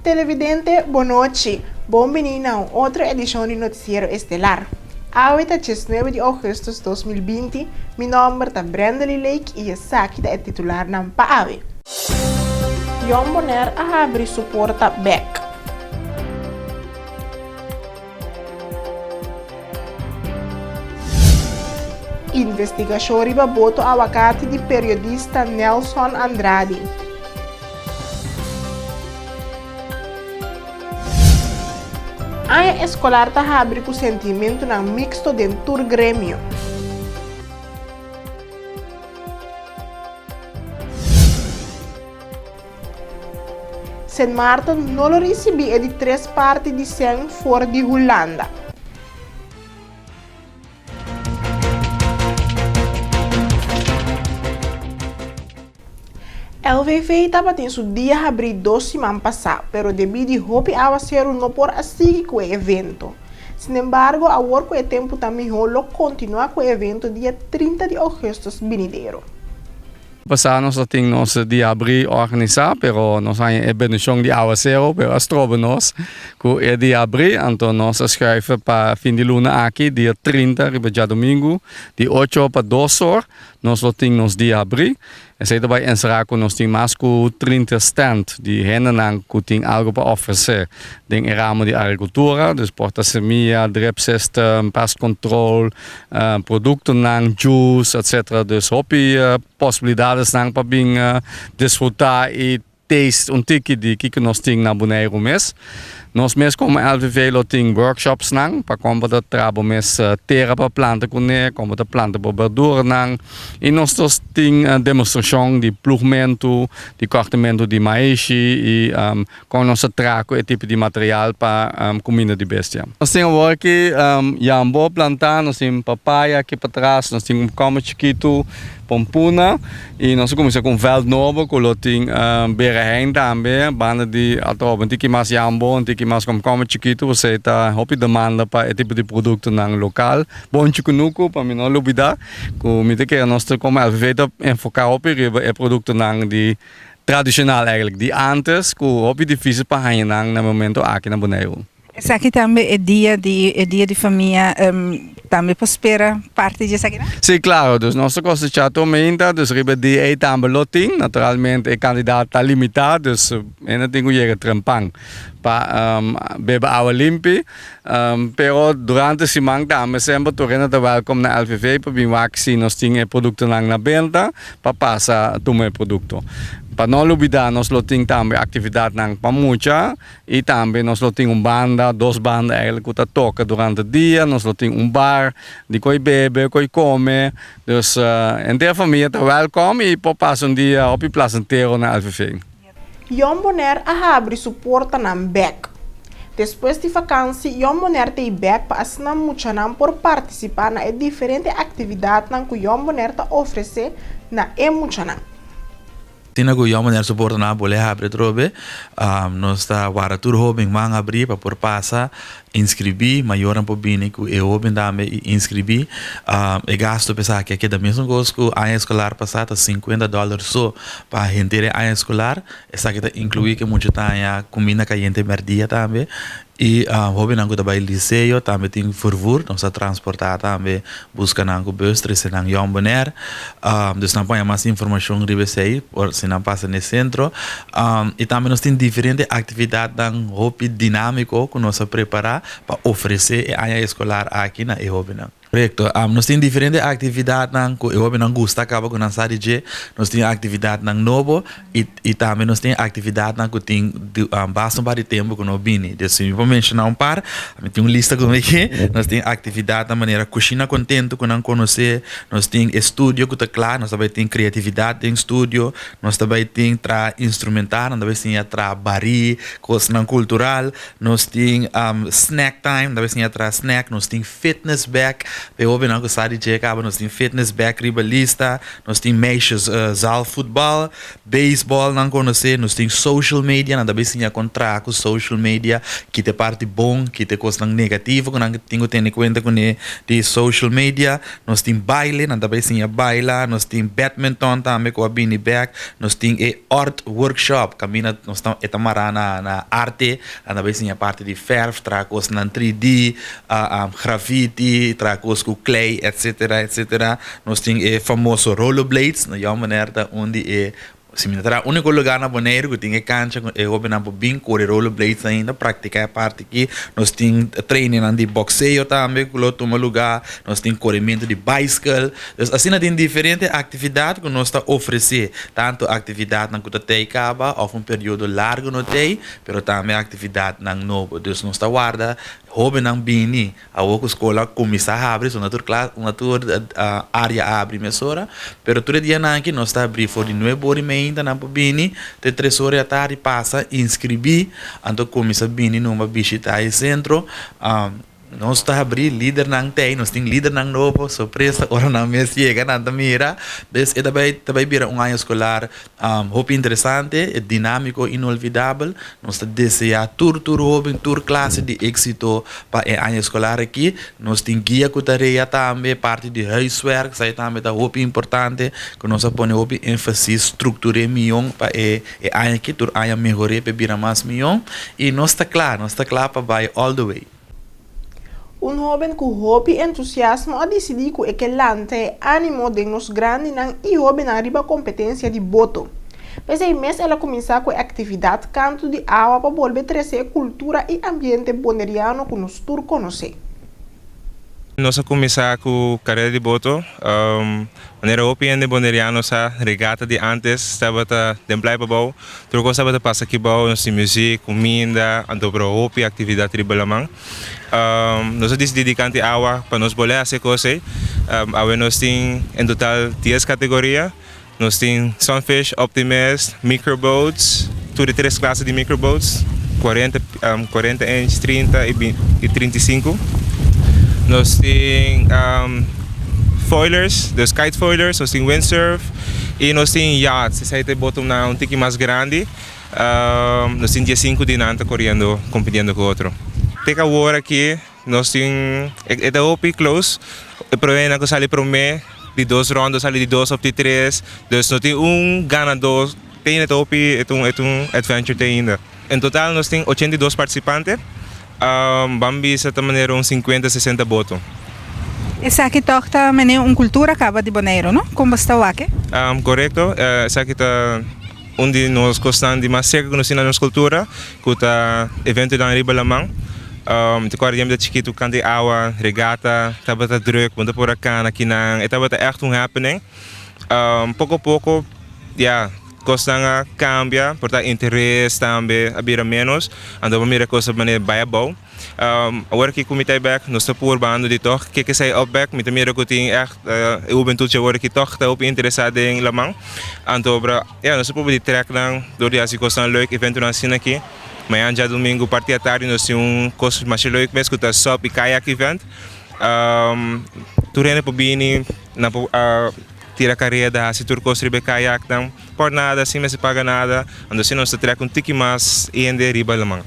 Televidente, bonochi. Bon bini na un otro edishon di Notisiero Estelar. Awe ta 19 di ougùstùs 2020, mi nòmber ta Brendely Lake i esaki ta e titularnan pa awe. Jong Bonaire a habri su porta bèk. Investigashon riba boto awakati di periodista Nelson Andrade. Aña eskolar ta habri ku sentimentunan miksto den tur gremio. Sint Maarten no lo risibí e di tres parti di sèn for di Hulanda. LVV tabatin su dia habrí dos siman pasá, pero debí di hopi awaseru no por a sigui ku e evento. Sinembargo, awor ku e tempu ta mihó lo kontinuá ku e evento dia 30 di ougùstùs binidero. Pasá nos a tin nos dia abrí organisá, pero nos haña e bendishon di awasero, pero a stroba nos ku e dia abrí, anto nos a schuife pa fin di luna aki, dia 30 riba djadumingu, di ocho pa dos or, nos lo tin nos dia abrí. Esei ta bai enserá ku nos tin mas ku 30 stand di hendenan ku tin algu pa ofresé den e ramo di agrikultura, dus por ta semia, drip system, pest control, Productonan, juice, etc. Dus hopi posibilidadesnan pa bin disfruta y taste un tiki di kiko nos tin na Boneiru mes. Nos mes como LVV lo tin workshopsnan pa con bo ta traha bo mes tera pa planta cune, con bo ta planta bo berduranan y nos tin demostracion di plugmentu, di cortamentu di maishi y Kon nos ta traha ku e tipo di material pa kuminda di bestia? Nos tin awor aki yambo plantá, nos tin papaya aki patras, nos tin un kòmber chikitu, pompuna i nos a kuminsá ku un vèlt nobo ku lo tin berehein tambe banda di atrobe un tiki mas yambo, un tiki mas kòmkòmber chikitu pasobra ta hopi demanda pa e tipo di produktonan lokal. Bonchi kunuku pa mi no lubidá ku mi ta kere nos ta komo LVV ta enfoká hopi riba e produktonan di Tradicional eigenlijk, di antes cu hopi dificil pa haña nan na momento aki na Boneiru. Esaki tambe e dia di e dia di famia tambe por spera parti di esakinan? Si claro, dus nos ta cosecha tur meinta, dus riba e dia ey tambe lo tin, naturalmente e cantidad ta limita, dus hende tin cu yega trempan pa bebe awa limpi, pero durante siman tambe semper tur hende ta welkom na LVV pa bin wak si nos tin e productonan na benta. pa pasa tuma e produkto. Pa no lubida nos lo tin tambe aktividatnan pa mucha i tambe nos lo tin un banda, dos banda eigenlijk ku ta toka durante dia, nos lo tin un bar di koi bebe, koi kome, dus henter famia ta wèlkòm i por pasa un dia hopi plasentero na LVV. Jong Bonaire a habri su portanan bek. Despues di vakansi, Jong Bonaire ta ei bek pa asina muchanan por partisipá na e diferente aktividatnan ku Jong Bonaire ta ofresé na e muchanan. Asina ku Jong Bonaire su portanan a bolé habri atrobe, nos ta warda tur hóben man habrí pa por pasa Inskribí, mayornan por bini ku e hóben tambe i inskribí. E gastu pa esaki a keda mesun kos ku aña eskolar pasá, ta sinkuenta dòler so pa henter e aña eskolar. Esaki ta inkluí ku e mucha ta haña kuminda kayente mèrdia tambe. I hóbennan ku ta bai liseo tambe tin vervoer, nos ta transportá tambe buska nan ku bus trese nan Jong Bonaire. Dus nan por haña mas informashon riba esei por si nan pasa na e sentro. I tambe nos tin diferente aktividatnan hopi dinámiko ku nos a prepará pa ofresé e aña eskolar aki na e hóbennan. Korekto. Nos tin diferente aktividatnan ku e hóbennan gusta kaba ku nan sa di dje. Nos tin aktividatnan nobo i i tambe nos tin aktividatnan ku tin basta un par di tempu ku no bini. Dus si mi por menshoná un par, mi tin un lista ku mi aki. Nos tin aktividatnan manera Kushina Kontentu ku nan konosé. Nos tin e studio ku ta kla. Nos ta bai tin kreatividat den studio. Nos ta bai tin traha instrumental, nan ta bai siña traha barí, kosnan kultural. Nos tin snack time, nan ta bai siña traha snack. Nos tin fitness bèk. Pa e hobennan ku sa di dje kaba nos tin fitness bèk riba lista, nos tin meisjes zaalvoetbal, Baseball nan konosé, nos tin social media, nan ta bay siña kon traha ku social media, kita e parti bon, kita e kosnan negativo ku nan tin ku tene kuenta kuné di social media. Nos tin baile, nan ta bay siña baila, nos tin badminton tambe ku a bini bèk, nos tin e art workshop kaminda nos ta e ta mará na na arte, nan ta bay siña parti di fèrf, traha kosnan 3D, grafiti, traha kos ku klei, etsetera, etsetera. Nos tin e famoso rollerblades, na Jong Bonaire ta un di e, si mi no ta único lugar na Boneiru ku tin e kancha ku e hobennan por bin kore rollerblades ainda, praktiká e parti aki. Nos tin trainingnan di bokseo tambe ku lo tuma lugá, nos tin korementu di baiskel. Dus asina tin diferente aktividat ku nos ta ofresé, tantu aktividatnan ku ta tei kaba òf un periodo largu no tei, pero tambe aktividatnan nobo. Dus nos ta warda hobennan bini. Awor ku skol a kuminsá habri, so na tur klas, na tur área a habri mesora, pero tur e dianan aki nos ta habrí for di nuebe ora i meinta nan por bini te tres ora di atardi pasa inskribí, anto kuminsá bini numa bishitá e sentro. Nos ta habrí lidernan t'ei, nos tin lidernan nobo, sorpresa ora nan mes yega nan ta mira, bes e ta bai ta bai bira un aña eskolar Hopi interesante, dinámiko, inolvidabel. Nos ta deseá tur tur hóben, tur klase di éksito pa e aña eskolar aki. Nos tin guia ku tarea tambe, parti di huiswerk, esei tambe ta hopi importante, ku nos a pone hopi énfasis struktur'é mion pa e e aña aki, tur aña mehor'é pa e bira mas mion. I nos ta kla, nos ta kla pa bai all the way. Un hóben ku hopi entusiasmo a disidí ku e ke lanta e ánimo den nos grandinan i hóbennan riba kompetensia di boto. P'esei mes el a kuminsá ku e aktividat Kantu di Awa pa bolbe trese e kultura i ambiente boneriano ku nos tur konosé. Nos a kuminsá ku karera di boto. Manera hopi hende boneriano sa, regata di ántes tabata den playa pabou. Tur kos tabata pasa aki bou, nos tin muzik, kuminda, anto pero hopi aktividat riba laman. Nos a disidí di kanti awa pa nos bolé hasi e kos ei. Awe nos tin en total dies kategoria. Nos tin Sunfish, Optimist, Microboats, tur e tres klase di microboats, 40, 40 inch, 30 i 35. Nos tin foilers, dus kite foilers, nos tin windsurf i nos tin yachts, esei ta e botonan un tiki mas grandi. Nos tin diesinku di nan ta koriendo, kompitiendo ku otro. Te ku awor aki nos tin, e ta hopi close, e probenan ku sali promé di dos rondo sali di dos òf di tres, dus no tin un ganadó, te ainda ta hopi, e ta un e ta un adventure te ainda. En total nos tin 82 partisipante, ban bisa ta manera un 50, 60 boto. Esaki tòg ta manera un kultura kaba di Boneiru, no? Kon bo sta wak e? Korekto, esaki ta un di nos kosnan di mas serka ku nos tin na nos kultura, ku ta eventonan riba laman. Mi ta kòrda di mi ta chikitu kanta di awa, regata, tabata drùk, bo no ta por a kana kinan, e tabata ègt un happening. Poko poko ya kosnan a kambia, por ta interes tambe a bira ménos, anto bo mira kos ta manera bai abou. Awor aki ku mi ta bek nos ta purbando di tòg ke esei op bek. Mi ta mira ku tin ègt e hubentut dje awor aki tòg ta hopi interesá den laman. Anto obra ya nos ta purba di trèk nan dor di hasi kosnan leuk, eventonan asina aki. Mañan djadumingu parti atardi nos tin un kos masha leuk mes ku ta sòp i kayak event. Tur hende por bini nan por tira kareda hasi tur kos riba e kayaknan. Por nada, sin mester paga nada. Anto asina nos ta trèk un tiki mas hende riba laman.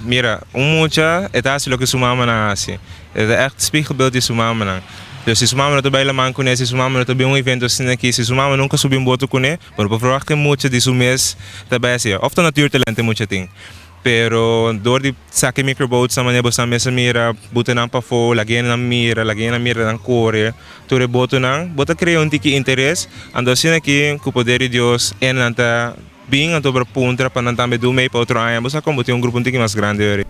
Mira, un mucha e ta hasi loke su mamanan a hasi. E ta ègt spiegelbeeld di su mamanan. Dus si su mama no ta bai laman kuné, si su mama no ta bin un evento asina aki, si su mama nunka subi un boto kuné, bo no por verwachta e mucha di su mes ta bai hasi. Òf ta natuurtalent e mucha tin. Pero dor di saka e microboats nan manera bo sa mes a mira, buta nan pafó, laga nan mira, laga nan mira nan kore tur e botonan, bo ta krea un tiki interes. Anto asina aki ku poder di Dios e nan ta bin anto por puntra pa nan tambe du mei pa otro aña. Bo sa kon bo tin un grupo un tiki mas grandi ori.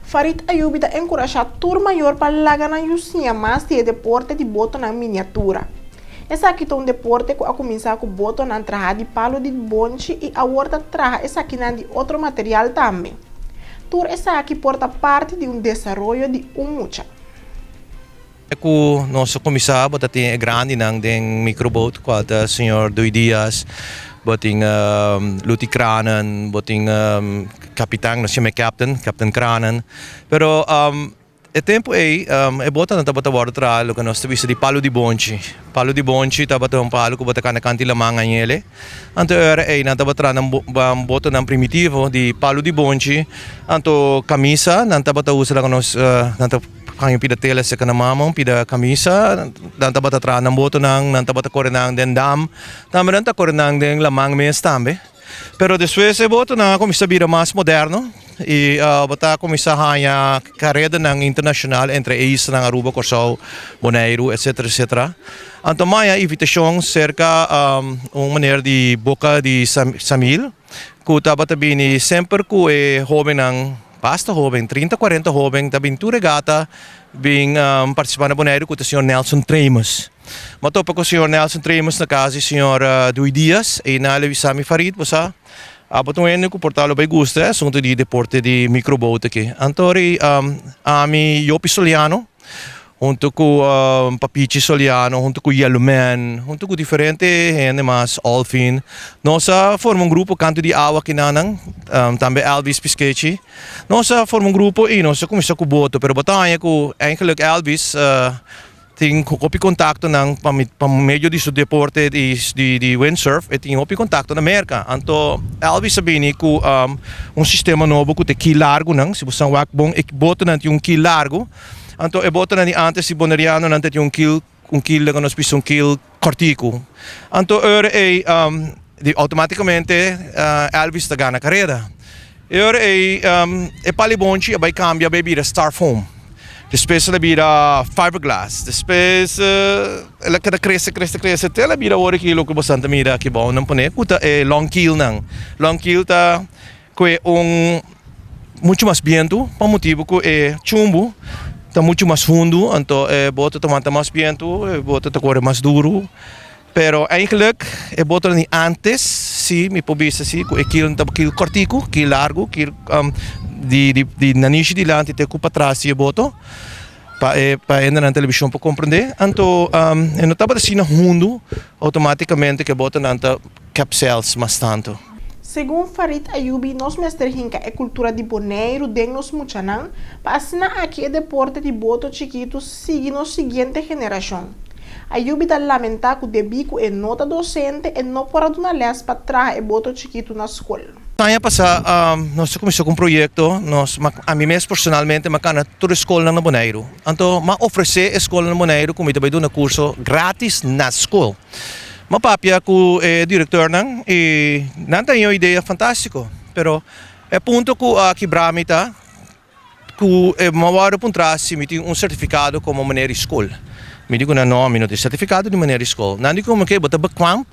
Farid Ayubi ta enkurashá tur mayor pa laga nan yu siña mas di e deporte di botonan miniatura. Esaki ta un deporte ku a kuminsá ku botonan trahá di palu di bonchi i awor ta traha esakinan di otro material tambe. Tur esaki por ta parti di un desaroyo di un mucha. Ku nos a kuminsá bo ta tin e grandinan den microboat kual ta señor Dui Diaz, bo tin Luti Kranen, bo tin kapitan, nos yama e captain, captain Kranen. Pero. E tempu ei e botonan tabata wòrdu traha loke nos ta bisa di palu di bonchi. Palu di bonchi tabata un palu ku bo ta kanda kanti laman añele. Anto e ora ei nan tabata traha nan botonan primitivo di palu di bonchi. Anto kamisa nan tabata usa loke nos nan ta haña un pida tela serka nan mama, un pida kamisa. Nan tabata traha nan botonan, nan tabata kore nan den dam. Tambe nan ta kore nan den laman mes tambe. Pero despues e botonan a kuminsá bira mas moderno i bo ta kuminsá haña karedanan internashonal entre e islanan Aruba, Kòrsou, Boneiru etsetera etsetera. Anto mi haña invitashon serka un meneer di Boka di Samil ku tabata bini semper ku e hóbennan, basta hóben, trinta kuarenta hóben ta bin tur regata bin partisipá na Boneiru ku ta señor Nelson Tremus. M'a topa ku señor Nelson Tremus na kas di señor Dui Dias i nan a bisa mi, Farid, bo sa, abo ta un hende ku por ta lo bai gusta e asuntu di deporte di microboat aki. Anto ri ami, Jopi Soliano, huntu ku Papichi Soliano, huntu ku Yellow Man, huntu ku diferente hende mas, Olvin, nos a forma un grupo kantu di awa kinanan, tambe Elvis Piskechi. Nos a forma un grupo i nos a kuminsá ku boto, pero bo ta haña ku eigenlijk Elvis Tin hopi kontaktonan pa pa medio di su deporte di di windsurf e tin hopi kontakto na Merka. Anto Elvis a bini ku un sistema nobo ku ta e key largunan. Si bo san wak bon e botonan tin un key largu. Anto e botonan di antes di bonerianonan ta tin un kil un kil laga nos bisa un kil kòrtiku. Anto ora ei di outomatikamente Elvis ta gana kareda. E ora ei e palibonchi a bai kambia bai bira starfoam. Despues el a bira fiberglass. Despues el a keda krese krese krese te el a bira awor aki loke boso ta mira aki bou nan pone ku ta e long kielnan. Long kiel ta kue un muchu mas bientu pa motibu ku e chumbu ta muchu mas hundu anto e boto ta wanta mas bientu e boto ta kore mas duru. Pero eigenlijk e botonan di antes si mi por bisa si ku e kiel ta kiel kòrtiku, kiel largu, kiel di di nanishi dilanti te ku patras di e boto pa e pa hende nan televishon por komprendé. Anto e no tabata asina hundu outomátikamente ku e botonan ta kèp sèls mas tantu. Segun Farid Ayubi nos mester hinka e kultura di Boneiru den nos muchanan pa asina aki e deporte di boto chikitu sigui nos siguiente generashon. Ayubi ta lamentá ku debí ku e no ta dosente e no por a duna lès pa traha e boto chikitu na skol. Aña pasá nos a kuminsá ku un proyekto, nos ami mes personalmente m'a kana tur e skolnan na Boneiru. Anto m'a ofresé e skolnan na Boneiru ku mi ta bai duna kurso grátis na skol. M'a papia ku e direktornan i nan ta haña un idea fantástiko, pero e punto ku a kibrá mi ta Ku e m'a wòrdu puntrá si mi tin un sertifikado komo meneer di skol. Mi di ku nan, No, mi no tin sertifikado di meneer di skol. Nan di ku mi, Oké, bo ta bekwaam,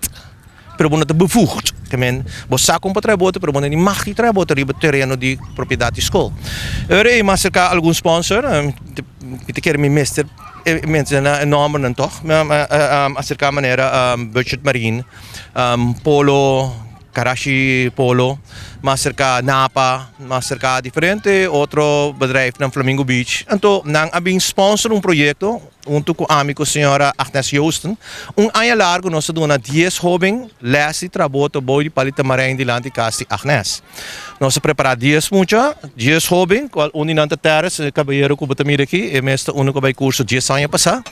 pero bo no ta bevoegd. Ke men, bo sa kon pa traha boto, pero bo no tin mag di traha boto riba tereno di propiedat di skol. E ora ei m'a aserká algun sponsor, mi ta kere mi mester menshoná e nòmbernan tòg. Mi a aserká manera Budget Marine, Polo. Karashi Polo, mas serka Napa, mas serka diferente otro bedrijfnan Flamingo Beach. Anto nan a bin sponsor un proyecto hunto cu ami cu señora Agnes Joosten. Un aña largo nos a duna dies hoben les di traboto bou di Palita Marijn dilanti cas di Agnes. Nos a prepara dies mucha, dies hoben, cual un di nan ta Terrence, e caballero cu bo ta mira aki, e mes ta uno cu a bay curso dies aña pasa.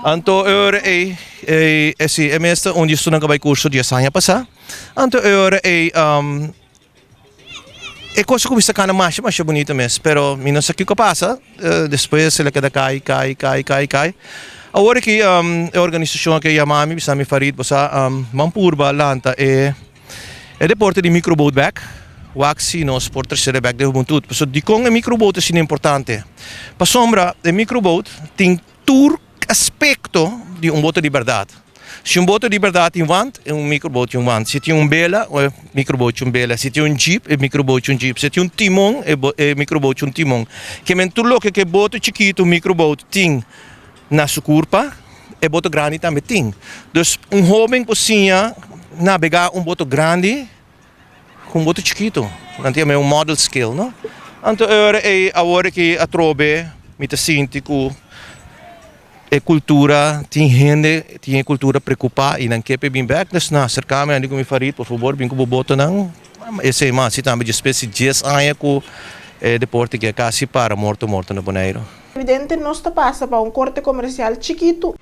Anto e ora ei, ei, e si, e mes ta un di estunan ku a bai kurso dies aña pasá. Anto e ora ei, e kos a kuminsá kana masha masha bunita mes, pero mi no sa kiko a pasa, despues el a keda kai, kai, kai, kai, kai. Awor aki e organisashon aki a yama mi, bisa mi, Farid, bo sa, man purba lanta e e deporte di microboat bek, wak si nos por trese bek den hubentud. Pasobra dikon e microboat ta asina importante? Pasobra e microboat tin tur aspekto di un boto di bèrdat. Si un boto di bèrdat tin want, un microboot tin un want. Si tin un bela, e microboot tin un bela. Si tin un jeep, e microboot tin un jeep. Si tin un timon, e microboot tin un timon. Ke men tur loke ku e boto chikitu, microboot, tin na su kurpa, e boto grandi tambe tin. Dus un hóben por siña nabegá un boto grandi ku un boto chikitu. Nan ta yama e un model skill, no? Anto e ora ei awor aki atrobe mi ta sinti ku e kultura tin hende tin e kultura preokupá i nan ke pa e bin bèk. Dus nan aserká mi, nan di ku mi, Farid, por fabor bin ku bo botonan. Esei mas si tambe despues di dies aña ku e deporte ke a kasi para morto morto na Boneiru. Evidente nos ta pasa pa un korte komersial chikitu.